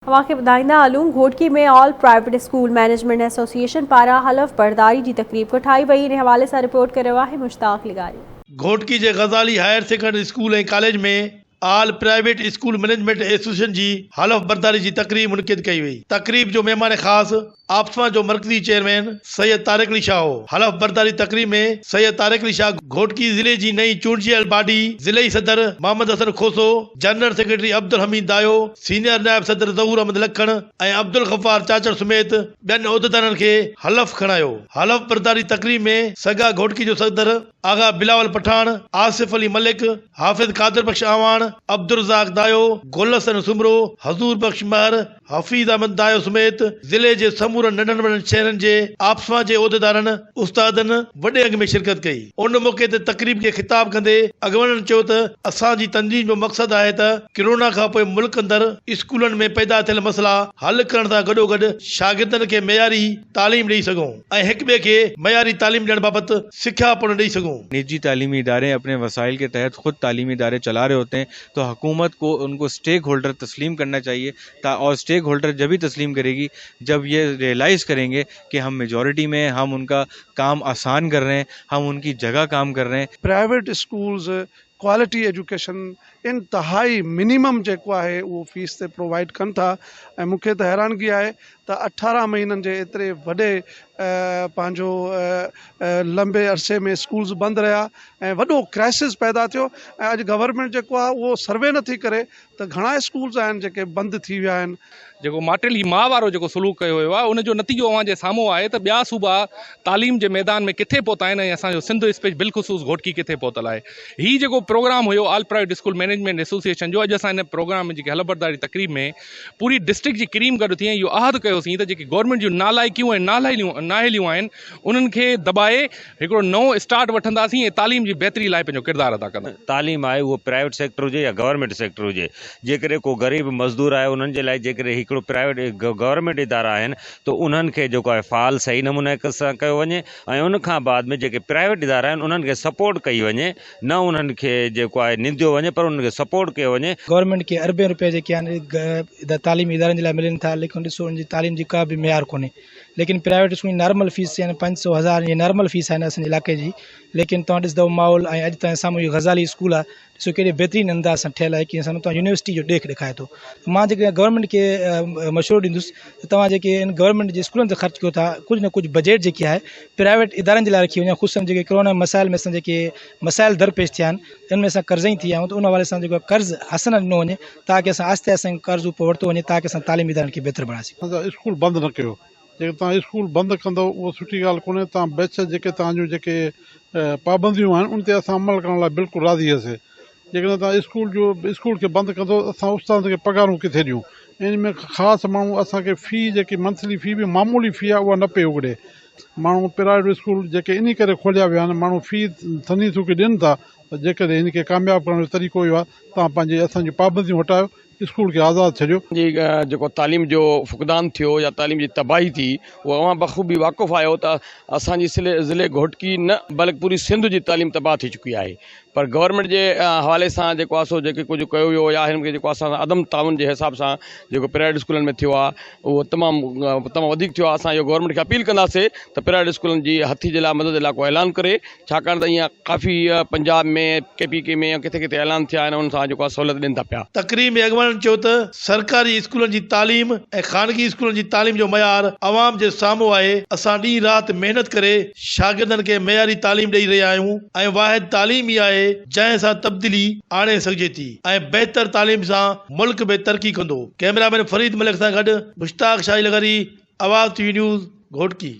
اوهان کي ٻڌائيندا هلون Ghotki ۾ all private school management association پاران حلف برداري جي تقريب ڪوٺائي وئي ان حوالي سان رپورٽ ڪري رهيو آهي مشتاق لغاري. گهوٽڪي جي Ghazali higher secondary school ۽ college ۾ all private school management association جي حلف برداري جي تقريب منعقد ڪئي وئي. تقريب جو مهمان خاص آپسما جو مرڪزي چيئرمين سيد طارق علي شاهه هو. حلف برداري تقريب ۾ سيد طارق علي شاهه گهوٽڪي ضلعي جي نئين چونڊجيل باڊي ضلعي صدر Muhammad Hassan Khoso, general secretary Abdul Hameed Dayo, senior نائب صدر ظهور احمد لکڻ ۽ عبدالغفار چاچڙ سميت ٻين عهديدارن کي حلف کڻايو. حلف برداري تقريب ۾ سگا گهوٽڪي جو صدر آغا بلاول پٺاڻ، آصف علي ملڪ، حافظ قادر بخش اعواڻ، عبدالرزاق دايو، گل حسن سومرو، حضور بخش مهر، حفيظ احمد دايو سميت ضلعي جي سمورن ننڍن وڏن شهرن جي آپسما جي عهديدارن، استادن وڏي انگ ۾ شرڪت ڪئي. ان موقعي تي تقريب کي خطاب ڪندي اڳواڻن چيو ته اسان جي تنظيم جو مقصد آهي ته ڪرونا کانپوء ملڪ اندر اسڪولن ۾ پيدا ٿيل مسئلا حل ڪرڻ سان گڏوگڏ شاگردن کي معياري تعليم ڏئي سگهون ۽ هڪ ٻئي کي معياري تعليم ڏيڻ بابت سکيا پڻ ڏئي سگهون. نجي تعليمي اداري اپني وسائل ڪي تحت خود تعليمي اداري چلا رهي هوتي هين تو حڪومت ڪو ان ڪو اسٽيڪ هولڊر تسليم ڪرنا چاهيي تا اور اسٽيڪ هولڊر جب هي تسليم ڪري گي جب يه ريئلائز ڪرين گي ڪي هم ميجورٽي ۾ هين هم ان ڪا ڪام آسان ڪر رهي هين هم ان ڪي جگهه ڪام ڪر رهي هين. پرائيويٽ اسڪولز ڪوالٽي ايجوڪيشن انتهائي منيمم جيڪو آهي اهو فيس تي پرووائيڊ ڪن ٿا ۽ مون کي ته حيرانگي آهي ته 18 مهينن جي ايتري وڏي پنهنجو لمبي عرصي ۾ اسڪولز بند رهيا ۽ وڏو ڪرائسس پيدا ٿيو ۽ اڄ گورنمينٽ جيڪو آهي اهو سروي نٿي ڪري ته گهڻا اسڪولز آهن جيڪي بند ٿي ويا آهن. جيڪو ماٽيلي ماء وارو جيڪو سلوڪ ڪيو ويو آهي ان جو نتيجو اوهان جي سامهون آهي ته ٻيا صوبا تعليم جي ميدان ۾ ڪٿي پهتا آهن ۽ اسان جو سنڌ اسپيش بالخصوص گهوٽڪي ڪٿي پهتل آهي. هي جيڪو پروگرام هيو all private school management association جو اڄ اسان ان پروگرام ۾ جيڪي حلف برداري تقريب ۾ پوري ڊسٽرڪٽ جي ڪريم گڏ ٿي ۽ اهو عهد ڪيوسين ته جيڪي گورنمينٽ جون نالائقيون ۽ نااهليون آهن انهن کي دٻائي هڪڙو نئون اسٽارٽ وٺنداسين ۽ تعليم جي بهتري لاء پنهنجو ڪردار ادا ڪنداسين. تعليم آهي اهو پرائيويٽ سيڪٽر هجي يا گورنمينٽ سيڪٽر هجي جيڪڏهن ڪو غريب مزدور آهي انهن جي لاء جيڪڏهن هڪڙو پرائيويٽ گورنمينٽ ادارا آهن ته انهن کي جيڪو آهي فعال صحيح نموني سان ڪيو وڃي ۽ ان کان بعد ۾ جيڪي پرائيويٽ ادارا آهن انهن کي سپورٽ ڪئي وڃي نه انهن کي جيڪو آهي ننديو وڃي پر انهن کي سپورٽ ڪيو وڃي. گورنمينٽ کي اربين روپيا جيڪي آهن تعليمي ادارن جي لاء ملن ٿا ليڪن ڏسو ان جي تعليم جي ڪا به معيار ڪونهي ليڪن پرائيويٽ اسڪول جي نارمل فيس يعني پنج سو هزار جي نارمل فيس آهي اسان جي علائقي جي ليڪن توهان ڏسندو ماحول ۽ اڄ تائين سامهون هي غزالي اسڪول آهي ڏسو ڪيڏي بهترين انداز سان ٺهيل آهي ڪي اسان توهان يونيورسٽي جو ڏيک ڏيکاري ٿو مان جيڪڏهن گورنمينٽ کي مشورو ڏيندس ته توهان جيڪي ان گورنمينٽ جي اسڪولن تي خرچ ڪيو ٿا ڪجهه نه ڪجهه بجيٽ جيڪي آهي پرائيويٽ ادارن جي لاء رکي وڃي خصوصن جيڪي ڪرونا مسائل ۾ اسان جيڪي مسائل درپيش ٿيا آهن ان ۾ اسان قرضائي ٿي ويا آهيون ته ان حوالي سان جيڪو آهي قرض حسنا ڏنو وڃي تاڪه اسان آهستي آهستي قرض اپو ورتو وڃي تاڪه اسان تعليمي ادارن کي بهتر بڻائي سگهون. توهان اسڪول بند نه ڪيو جيڪڏهن توهان اسڪول بند ڪندؤ اهو سٺي ڳالهه ڪونهي توهان بيچ جيڪي توهان جون جيڪي پابنديون آهن ان تي اسان عمل ڪرڻ لاء بلڪل راضي هئسي جيڪڏهن توهان اسڪول جو اسڪول کي بند ڪندؤ اسان استادن کي پگهارون ڪٿي ڏيون ان ۾ خاص ماڻهو اسان کي في جيڪي منٿلي في به معمولي في آهي اها نه پئي اگڙي ماڻهو پرائيويٽ اسڪول جيڪي انهي ڪري کوليا ويا آهن ماڻهو في سني سوکي ڏين ٿا ته جيڪڏهن هن کي ڪامياب ڪرڻ جو طريقو اهو آهي توهان پنهنجي اسان جون پابنديون هٽايو اسڪول کي آزاد ڇڏيو. جي جيڪو تعليم جو فقدان ٿيو يا تعليم جي تباهي ٿي اهو اوهان بخوبي واقف آهيو ته اسان جي ضلعي گهوٽڪي نه بلڪ پوري سنڌ جي تعليم تباهه ٿي چڪي آهي پر گورنمينٽ جي حوالي سان جيڪو آهي سو جيڪي ڪجهه ڪيو ويو يا هن کي جيڪو آهي اسان سان عدم تعاون جي حساب سان جيڪو پرائيويٽ اسڪولن ۾ ٿيو آهي اهو تمام تمام وڌيڪ ٿيو آهي اسان اهو گورنمينٽ کي اپيل ڪنداسي ته پرائيويٽ اسڪولن جي هٿي جي لاء مدد جي لاء ڪو اعلان ڪري ڇاڪاڻ ته ائين ڪافي پنجاب ۾ ڪي پي ڪي ۾ يا ڪٿي ڪٿي اعلان ٿيا آهن ان سان جيڪو آهي سهولت ڏين ٿا پيا. تقريب ۾ اڳواڻن چيو ته سرڪاري اسڪولن جي تعليم ۽ خانگي اسڪولن جي تعليم جو معيار عوام جي سامهون آهي اسان ڏينهن رات محنت ڪري شاگردن کي معياري تعليم ڏئي رهيا آهيون ۽ واحد تعليم ئي آهي جنهن سان تبديلي آڻي سگهجي ٿي ۽ بهتر تعليم سان ملڪ به ترقي ڪندو. ڪئميرا مين فريد ملڪ سان گڏ مشتاق شاهي لغاري، آواز ٽي وي نيوز، گهوٽڪي.